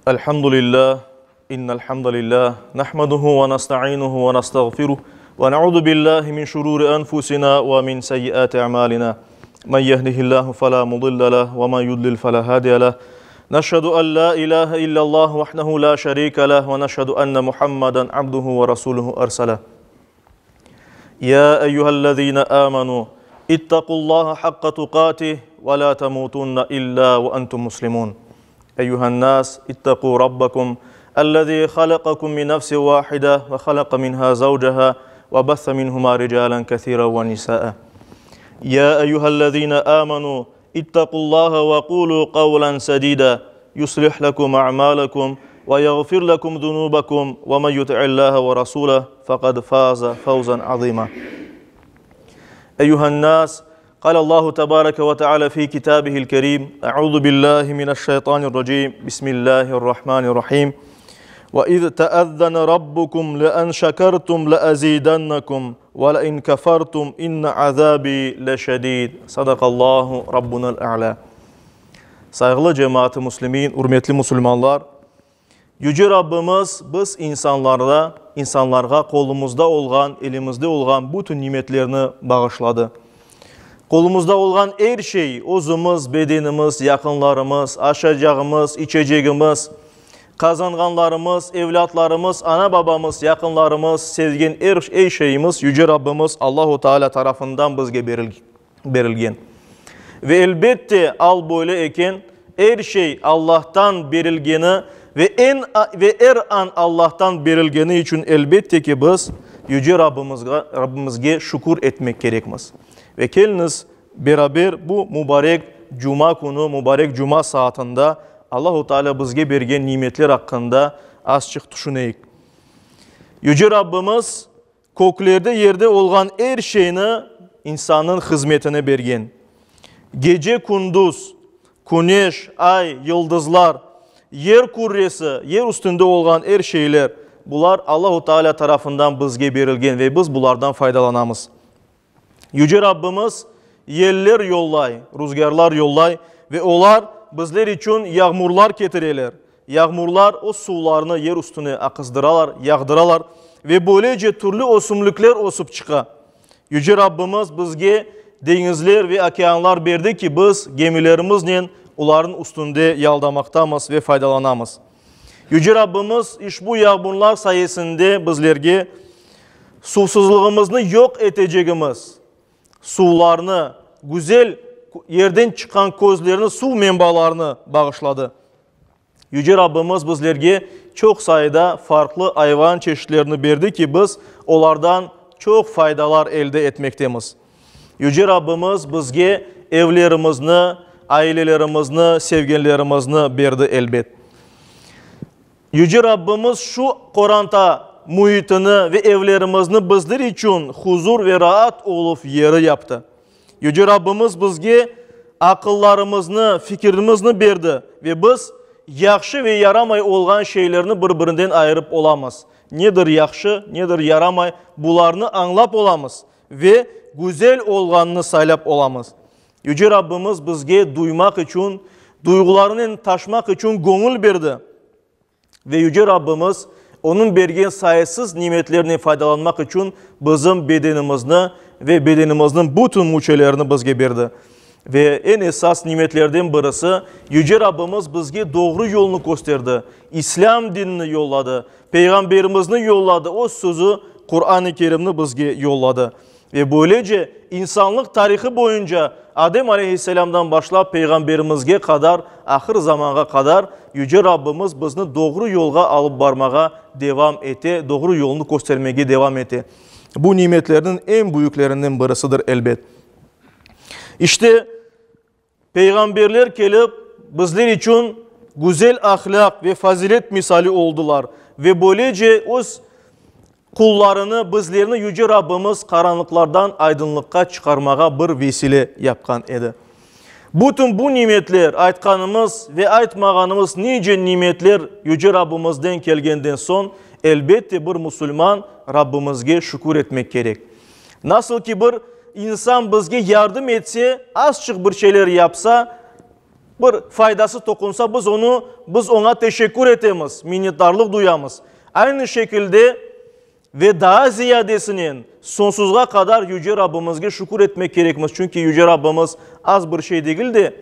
الحمد لله إن الحمد لله نحمده ونستعينه ونستغفره ونعوذ بالله من شرور أنفسنا ومن سيئات أعمالنا من يهده الله فلا مضل له ومن يضلل فلا هادي له نشهد أن لا إله إلا الله وحده لا شريك له ونشهد أن محمدا عبده ورسوله أرسله يا أيها الذين آمنوا اتقوا الله حق تقاته ولا تموتن إلا وأنتم مسلمون أيها الناس اتقوا ربكم الذي خلقكم من نفس واحدة وخلق منها زوجها وبث منهما رجالا كثيرا ونساء يا أيها الذين آمنوا اتقوا الله وقولوا قولا سديدا يصلح لكم أعمالكم ويغفر لكم ذنوبكم ومن يطع الله ورسوله فقد فاز فوزا عظيما أيها الناس قال الله تبارك وتعالى في كتابه الكريم أعوذ بالله من الشيطان الرجيم بسم الله الرحمن الرحيم وإذ تأذن ربكم لأن شكرتم لأزيدنكم ولئن كفرتم إن عذابي لشديد صدق الله ربنا الأعلى Sayğılı cemaat-ı müslimin, ürmetli musulmanlar! Yüce Rabbimiz biz insanlarda, insanlarğa qolumızda olğan, elimizde olğan bütün nimetlerni bağışladı. Qolumızda olğan er şey, özümiz, bedenimiz, yaqınlarımız, aşacağımız, içecegimiz, qazanğanlarımız, evlâtlarımız, ana-babamız, yaqınlarımız, sevgen er er şeyimiz Yüce Rabbimiz Allahu Teala tarafından bizge berilgen. Ve elbette al böyle eken, er şey Allahtan berilgeni ve eñ ve er an Allahtan berilgeni içün elbette ki biz Yüce Rabbimizge Rabbimizge şükür etmek kerekmiz. Ve keliñiz beraber bu mubarek cuma künü, mubarek cuma saatında Allahu Teala bizge bergen nimetler aqqında azçıq tüşüneyik. Yüce Rabbimiz Köklerde, yerde olğan er şeyni insannıñ hızmetine bergen. Gece-kündüz, küneş, ay, yıldızlar, yer kürresi, yer üstünde olğan er şeyler, bular Allahu Teala tarafından bizge berilgen ve biz bulardan faydalanamız. Yüce Rabbimiz yeller yollay, ruzgârlar yollay ve olar bizler içün yağmurlar ketireler. Yağmurlar o suvlarnı yer üstüne aqızdıralar, yağdıralar ve böylece türlü ösümlikler ösüp çıqa. Yüce Rabbimiz bizge deñizler ve okeanlar berdi ki, biz gemilerimiznen olarnıñ üstünde yaldamaqtamız ve faydalanamız. Yüce Rabbimiz işbu yağmurlar sayesinde bizlerge Suvsuzlığımıznı yoq etecegimiz suvlarnı, güzel yerden çıqqan közlerni, suv menbalarını bağışladı. Yüce Rabbimiz bizlerge çoq sayıda farqlı ayvan çeşitlerini berdi ki, biz olardan çoq faydalar elde etmektemiz. Yüce Rabbimiz bizge evlerimizni, ailelerimizni, sevgenlerimizni berdi, elbet. Yüce Rabbimiz şu qoranta müitini ve evlerimizni bizler içün huzur ve raat oluv yeri yaptı. Yüce Rabbimiz bizge aqıllarımıznı, fikirimizni berdi ve biz yahşı ve yaramay olğan şeylerni bir-birinden ayırıp olamız. Nedir yahşı, nedir yaramay, bularnı añlap olamız ve güzel olğanını saylap olamız. Yüce Rabbimiz bizge duymaq içün, duyğularınen taşmaq içün göñül berdi. Ve Yüce Rabbimiz Onıñ bergen sayısız nimetlerinen faydalanmaq içün bizim bedenimizni ve bedenimizniñ bütün müçelerini bizge berdi. Ve eñ esas nimetlerden birisi, Yüce Rabbimiz bizge doğru yolnı kösterdi, İslâm dinini yolladı, Peyğamberimizni yolladı, Öz sözü, Quran-ı Kerimni bizge yolladı. Ve böylece, insanlıq tarihı boyunca Adem aleyhisselâmdan başlap Peyğamberimizge qadar, ahır zamanğa qadar Yüce Rabbimiz bizni doğru yolğa alıp barmağa devam ete, doğru yolnı köstermege devam ete. Bu nimetlerniñ eñ büyüklerinden birisidir, elbet. İşte, Peyğamberler kelip, bizler içün güzel ahlâq ve fazilet misali oldılar ve böylece öz qullarını, bizlerni Yüce Rabbimiz qaranlıqlardan aydınlıqqa çıqarmağa bir vesile yapqan edi. Bütün bu nimetler, aytqanımız ve aytmağanımız nice nimetler Yüce Rabbimizden kelgenden soñ, elbette bir musulman Rabbimizge şükür etmek kerek. Nasıl ki bir insan bizge yardım etse, azçıq bir şeyler yapsa, Bir faydası toqunsa, biz onı, biz oña teşekkür etemiz, minnetdarlıq duyamız. Aynı şekilde ve daa ziyadesinen soñsuzğa qadar Yüce Rabbimizge şükür etmek kerekmiz, çünki Yüce Rabbimiz az bir şey degil de,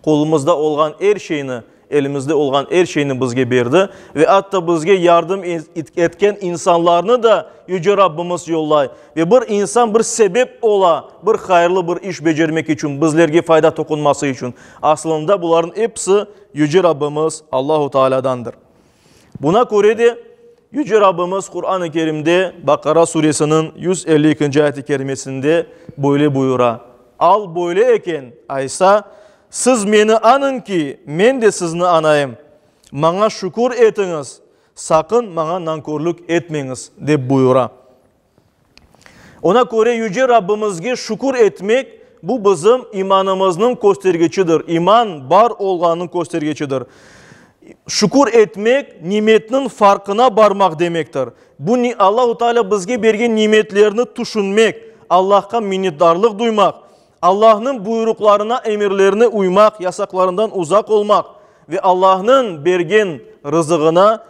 qolumızda olğan er şeyni, elimizde olğan er şeyni bizge berdi ve atta bizge yardım etken insanlarnı da Yüce Rabbimiz yollay. Ve bir insan bir sebep ola, bir hayırlı bir iş becermek içün, bizlerge fayda toqunması içün. Aslında bularnıñ episi Yüce Rabbimiz Allahu Taalâdandır. Buna köre de Yüce Rabbimiz Quran-ı Kerimde Baqara suresiniñ 152 ayet-i kerimesinde böyle buyura, Al böyle eken, aysa, siz meni añıñ ki, men de sizni añayım. Maña şükür etiñiz, saqın maña nankörlük etmeñiz, dep buyura. Ona köre Yüce Rabbimizge şükür etmek, bu bizim imanımıznıñ köstergiçidir, iman bar olğanınıñ köstergiçidir. Şükür etmek, nimetniñ farqına barmaq demektir. Bu, Allahu Teala bizge bergen nimetlerni tüşünmek, Allahqa minnetdarlıq duymaq, Allahnıñ buyruqlarına, emirlerine uymaq, yasaqlarından uzaq olmaq ve Allahnıñ bergen rızığına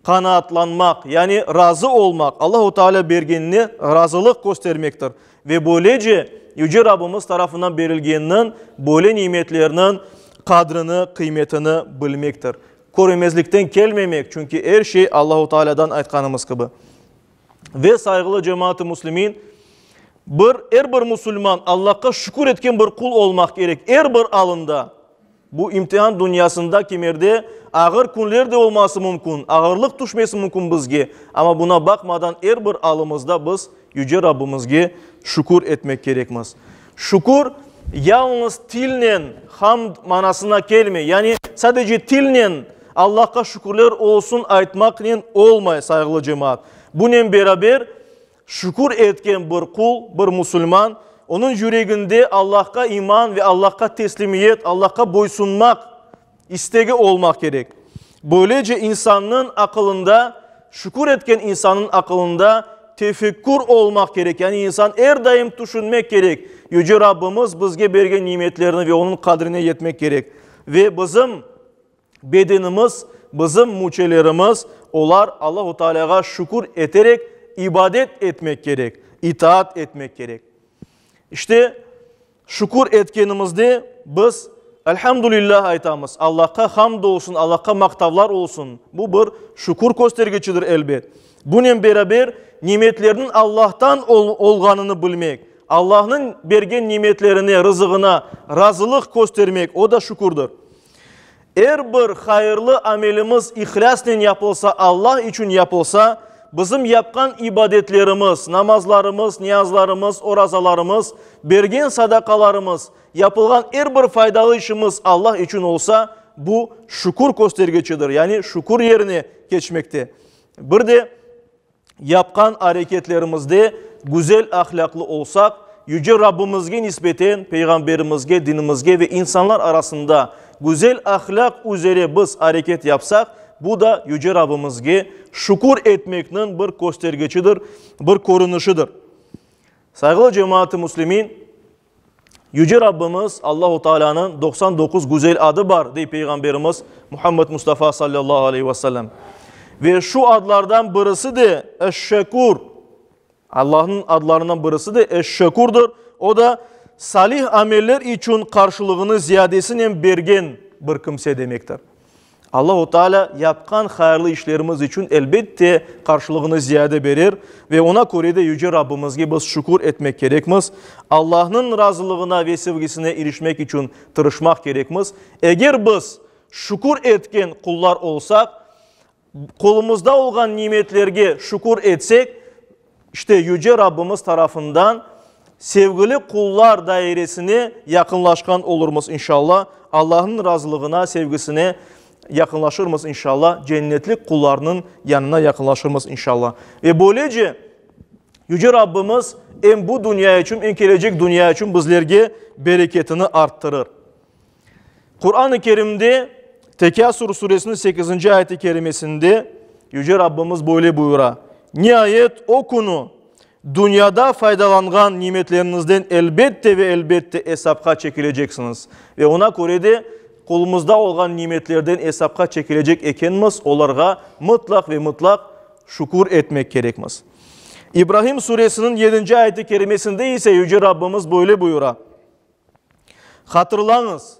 qanaatlanmaq, yani razı olmaq, Allahu Teala bergenine razılıq köstermektir. Ve böylece Yüce Rabbimiz tarafından berilgenniñ böyle nimetlerniñ qadrini, qıymetini bilmektir. Körmemezlikten kelmemek, çünki er şey Allahu Tealadan aytqanımız kibi. Ve sayğılı cemaat-ı müslimin, bir, er bir musulman Allahqa şükür etken bir qul olmaq kerek er bir alında. Bu imtihan dünyasında kimerde ağır künler de olması mümkün, ağırlıq tüşmesi mümkün bizge, amma buna baqmadan er bir alımızda biz Yüce Rabbimizge şükür etmek kerekmiz. Şükür yalıñız tilnen hamd manasına kelmey, yani sadece tilnen Allahqa şükürler olsun aytmaqnen olmay, sayğılı cemaat. Bunen beraber Şükür etken bir qul, bir musulman, onıñ yüreginde Allahqa iman ve Allahqa teslimiyet, Allahqa boysunmaq istegi olmaq kerek. Böylece insannıñ aqılında, şükür etken insannıñ aqılında tefekkür olmaq kerek, yani insan er daim tüşünmek kerek, Yüce Rabbimiz bizge bergen nimetlerni ve onıñ qadrine yetmek kerek. Ve bizim Bedenimiz, bizim müçelerimiz, olar Allahu Tealâğa şükür eterek ibadet etmek kerek, itaat etmek kerek. İşte, şükür etkenimizde biz Elhamdülillah aytamız, Allahqa hamd olsun, Allahqa maqtavlar olsun. Bu bir şükür köstergiçidir, elbet. Bunen beraber nimetlerniñ Allahtan olğanını bilmek, Allahnıñ bergen nimetlerine, rızığına razılıq köstermek, o da şükürdir. Er bir hayırlı amelimiz ihlâsnen yapılsa, Allah içün yapılsa, bizim yapqan ibadetlerimiz, namazlarımız, niyazlarımız, orazalarımız, bergen sadaqalarımız, yapılğan er bir faydalı işimiz Allah içün olsa, bu şükür köstergiçidir, yani şükür yerine keçmekte. Bir de yapqan areketlerimizde güzel ahlâqlı olsaq, Yüce Rabbimizge nisbeten, Peyğamberimizge, dinimizge ve insanlar arasında güzel ahlâq üzere biz areket yapsaq, bu da Yüce Rabbimizge şükür etmekniñ bir köstergiçidir, bir körünişidir. Sayğılı cemaat-ı müslimin, Yüce Rabbimiz Allahu Taalânıñ 99 güzel adı bar, dey Peyğamberimiz Muhammed Mustafa sallallahu aleyhi ve sellem. Ve şu adlardan birisi de Eş-Şekûr. Allahnıñ adlarından birisi de Eş-Şekûrdır. O da salih ameller içün qarşılığını ziyadesinen bergen bir kimse demektir. Allahu Teala yapqan hayırlı işlerimiz içün elbette qarşılığını ziyade berer ve ona köre de Yüce Rabbimizge biz şükür etmek kerekmiz. Allahnıñ razılığına ve sevgisine irişmek içün tırışmaq kerekmiz. Eger biz şükür etken qullar olsaq, qolumızda olğan nimetlerge şükür etsek, İşte, Yüce Rabbimiz tarafından sevgili qullar dairesine yaqınlaşqan olurmız, inşalla, Allahnıñ razılığına, sevgisine yaqınlaşırmız, inşalla, cennetlik qullarnıñ yanına yaqınlaşırmız, inşalla. Ve böylece, Yüce Rabbimiz em bu dünya içün, em kelecek dünya içün bizlerge bereketini arttırır. Quran-ı Kerimde Tekâsur suresiniñ sekizinci ayet-i kerimesinde Yüce Rabbimiz böyle buyura, Niayet, o künü. Dünyada faydalanğan nimetleriñizden elbette ve elbette esapqa çekileceksiñiz. Ve oña köre de qolumızda olğan nimetlerden esapqa çekilecek ekenmiz, olarğa mıtlaq ve mıtlaq şükür etmek kerekmiz. İbrahim suresiniñ yedinci ayeti kerimesinde ise Yüce Rabbimiz böyle buyura, Hatırlañız,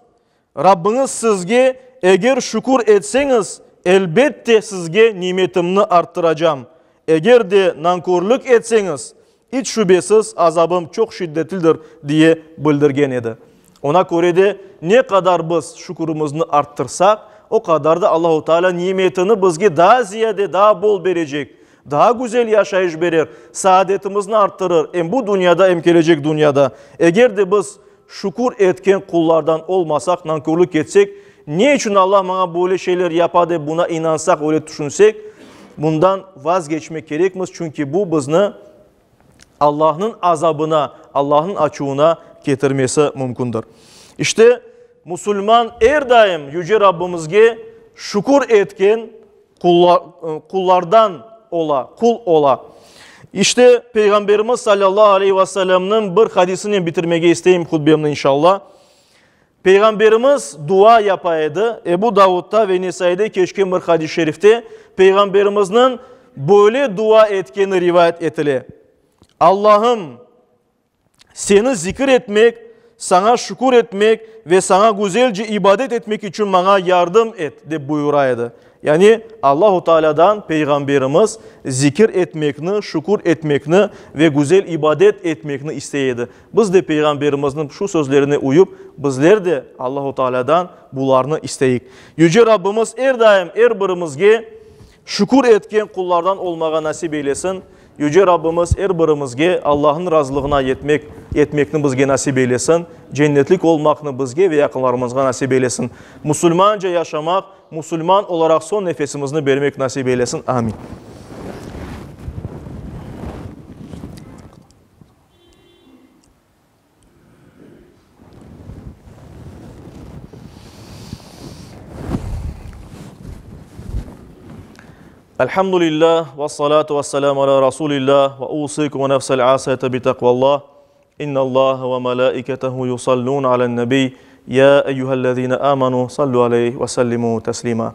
Rabbiñiz sizge, Eger şükür etseñiz, elbette sizge nimetimni arttıracam, eger de nankörlük etseñiz, iç şübesiz azabım çoq şiddetlidir, diye bildirgen edi. Oña köre de, ne qadar biz şükürimizni arttırsaq, o qadar da Allahu Teala nimetini bizge daa ziyade, daa bol berecek, daa güzel yaşayış berer, saadetimizni arttırır, em bu dünyada, em kelecek dünyada. Eger de biz Şükür etken qullardan olmasaq, nankörlük etsek, ne içün Alla maña böyle şeyler yapa dep buna inansaq, öyle tüşünsek, bundan vazgeçmek kerekmiz, çünki bu bizni Allahnıñ azabına, Allahnıñ açuvına ketirmesi mümkündir. İşte, musulman er daim Yüce Rabbimizge şükür etken qullardan ola, qul ola. İşte, Peyğamberimiz salâllahu aleyhi ve sellemniñ bir hadisinen bitirmege isteyim hutbemni inşallah. Peyğamberimiz dua yapa edi. Ebu Davudda ve Nesaide keçken bir hadis-i şerifte Peyğamberimizniñ böyle dua etkeni rivayet etile, Allahım, Seni zikir etmek, Saña şükür etmek ve Saña güzelce ibadet etmek içün maña yardım et, dep buyura edi. Yani, Allahu Tealâdan Peyğamberimiz zikir etmekni, şükür etmekni ve güzel ibadet etmekni istey edi. Biz de Peyğamberimizniñ şu sözlerine uyıp, bizler de Allahu Tealâdan bularnı isteyik. Yüce Rabbimiz er daim er birimizge şükür etken qullardan olmağa nasip eylesin. Yüce Rabbimiz er birimizge Allahnıñ razılığına yetmek, yetmekni bizge nasip eylesin, cennetlik olmaqnı bizge ve yaqınlarımızğa nasip eylesin. Musulmanca yaşamaq, musulman olaraq soñ nefesimizni bermek nasip eylesin. Amin. Elhamdülillah ve salatu ve selamu ala Rasulillah ve usikum ve nefsel asiyete bi takvallah. İnna Allah ve melaiketehu yusallun alen nebi. Ya eyyühellezine amanu sallu aleyhi ve sellimu teslima.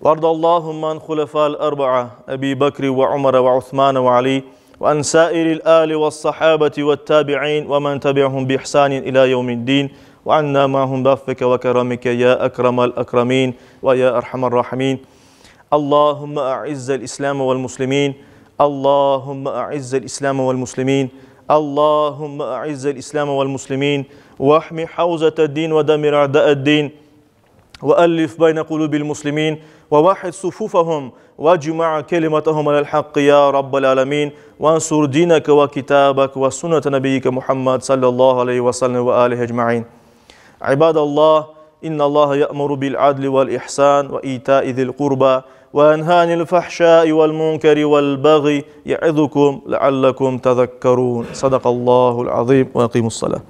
وارض اللهم عن خلفاء الأربعة أبي بكر وعمر وعثمان وعلي وعن سائر الآل والصحابة والتابعين ومن تبعهم بإحسان إلى يوم الدين وعنا معهم بعفك وكرمك يا أكرم الأكرمين ويا أرحم الراحمين اللهم أعز الإسلام والمسلمين اللهم أعز الإسلام والمسلمين اللهم أعز الإسلام والمسلمين واحمي حوزة الدين ودمر أعداء الدين وألف بين قلوب المسلمين ووحد صفوفهم واجمع كلمتهم على الحق يا رب العالمين وانصر دينك وكتابك وسنة نبيك محمد صلى الله عليه وسلم وآله أجمعين عباد الله إن الله يأمر بالعدل والإحسان وإيتاء ذي القربى وينهى عن الفحشاء والمنكر والبغي يعظكم لعلكم تذكرون صدق الله العظيم وأقيموا الصلاة.